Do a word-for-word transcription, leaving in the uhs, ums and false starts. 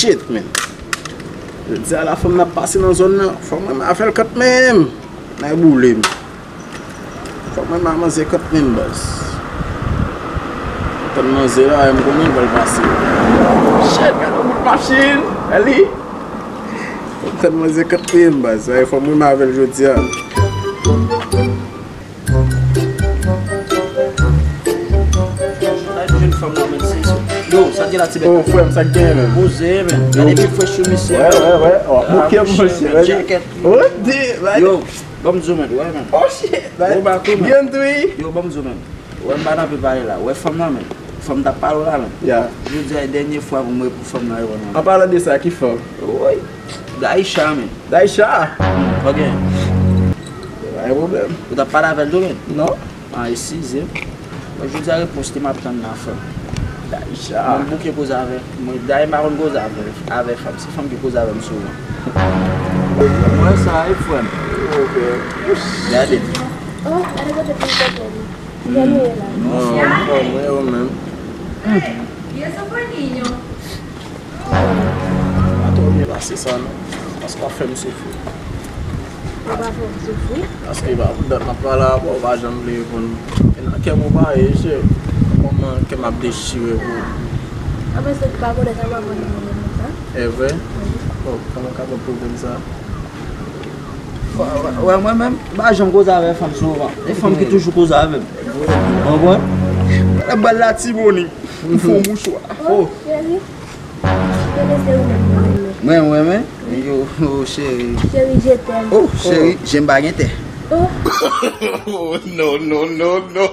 Shit, man. Jodi a la fanm n ap pase nan zòn nan. Fò mwen m avè l kanmenm. N a boule m. Fò mwen m a manze kanmenm, baz. Tann manze la, m konnen l pral pase. Shit, gade yon bout machin. Gade li. Tann manze kanmenm, baz. Fò mwen m avè l jodi a. Ay, jèn fanm nan, men, se, se. Yo, sa k gen la, ti bèt? Oh, frè m, sa k gen, men? Poze, men. Gade pi fresh sou misye. Wè, wè, wè. Oh, ah, bouke, monchè, monchè, men, jacket. Oh, di, man. Yo, ban m di w, men, wè, men. Oh, shit, man. Gwo bato, men. Byen, wi. Yo, ban m di w, men. Wè, m pa nan pe pale la. Wè, fanm nan, men. Fanm t ap pale w la, men. Ya. Jodi a, dènye fwa pou m repran fanm nan, yo, nan. An palan de sa, ki fanm? Woy. Daisha, men. Daisha? Ok. Pa gen pwoblèm. Ou t ap pale avè l tou, men? Non. Ah, eskize m. Bon, jodi a repons li m ap tann nan fanm. Daisha. Mwen bouke koze avè. Mwen, dayè m pa konn koze avè, avè fanm. Se fanm ki koze avè m souvan. Mwen sa, e frè m. Ok. Gade. Oh, gade kote pou l pote li. Jan nou ye la? Non, non, mwen yo menm. Yo se fò ninyo. Pa twò byen pase sa non. Paske w ap fè m soufri. Ou pa fè m soufri? Paske pa pou dat m ap pale avè w, ou pa janm vle reponn. E nan kè m ou pa ye, cheri. Kòman kè m ap dechire pou ou. Apre se pa konnen sa m ap vin nan mwen sa. E vre? Wi. Oh, kòman w ka pran pwoblèm sa? Wè, wè, wè, mwen menm, m pa janm koze avè fanm souvan. E fanm ki toujou koze avè m. Ou konprann? Lè bal la ti boni, m fè yon mouchwa. Oh, cheri. Mwen, mwen, mwen. Yo, oh, cheri. Cheri, je t'aime. Oh, cheri, je m pa gen tè. Oh. Oh, non, non, non, non.